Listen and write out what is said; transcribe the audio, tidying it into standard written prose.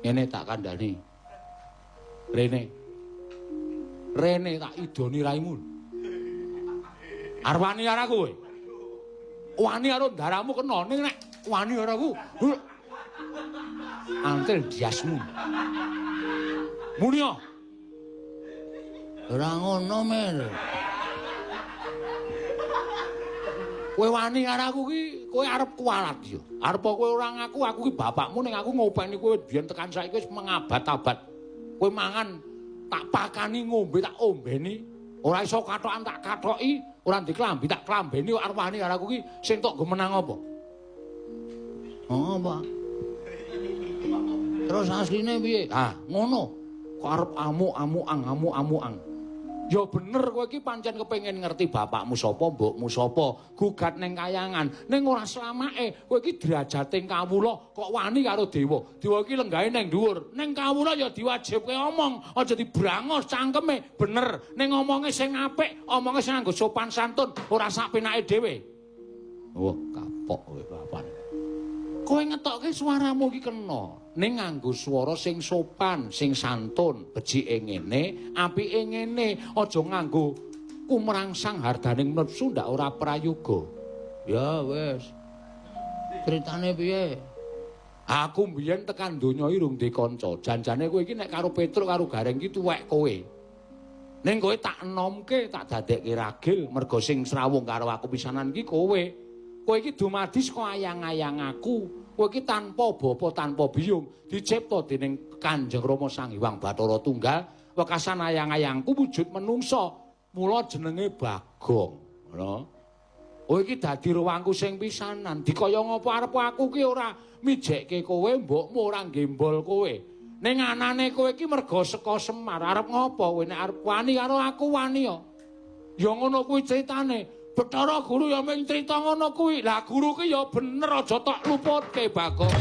Ngene tak kandhani. Rene. Rene tak idoni raimu. Arep wani karo aku kowe. Wani karo ndaramu kena ning nek wani karo aku. Antil diasmu. Muni yo. Ora ngono, Mir. Kowe wani karo aku ki, kowe arep kualat yo. Arep kowe ora ngaku aku ki bapakmu ning aku ngopeni kowe biyen tekan saiki wis mengabad-abad. Kowe mangan tak pakani, ngombe tak ombeni, ora iso kathokan tak kathoki, ora ndek klambi tak klambeni, arep wani karo aku ki sing tok nggo menang apa? Oh, apa? Terus asline piye? Ah, ngono. Kok arep amuk-amukan, amuk-amukan. Ya bener kowe iki pancen kepengin ngerti bapakmu sapa, mbokmu sapa, gugat ning kayangan. Ning ora slamake, kowe iki derajate kawula kok wani karo dewa. Dewa iki lenggahe ning dhuwur. Ning kawula ya diwajibke omong, aja dibrangos cangkeme. Bener, ning omonge sing apik, omonge sing nganggo sopan santun, ora sak penake dhewe. Wah, kapok kowe bapak. Kowe ngetokke suaramu iki kena ning nganggo swara sing sopan, sing santun, becike ngene, apike ngene, aja nganggo kumrangsang hardaning nepsu ndak ora prayoga. Ya wis. Critane piye? Aku mbiyen tekan donya iki rung duwe kanca. Janjane kowe iki nek karo Petruk karo Gareng iki tuwek kowe. Ning kowe tak enomke, tak dadekke ragil mergo sing srawung karo aku pisanan iki kowe. Kowe iki dumadi saka ayang-ayang aku. Kowe iki tanpa bapa, tanpa biyung, dicipta dening Kanjeng Rama Sang Hyang Bathara Tunggal, wekasan ayang-ayangku wujud menungsa. Mula jenenge Bagong. Ngono. Kowe iki dadi ruwangku sing pisanan. Dikaya ngapa arep aku ki ora mijekke kowe, mbokmu ora nggembol kowe. Ning anane kowe iki merga saka Semar. Arep ngapa kowe nek arep wani karo aku wani ya. Ya ngono kuwi critane. Bathara Guru ya mung crita ngono kuwi. Lah guru ki ya bener aja tok luputke, Bagong.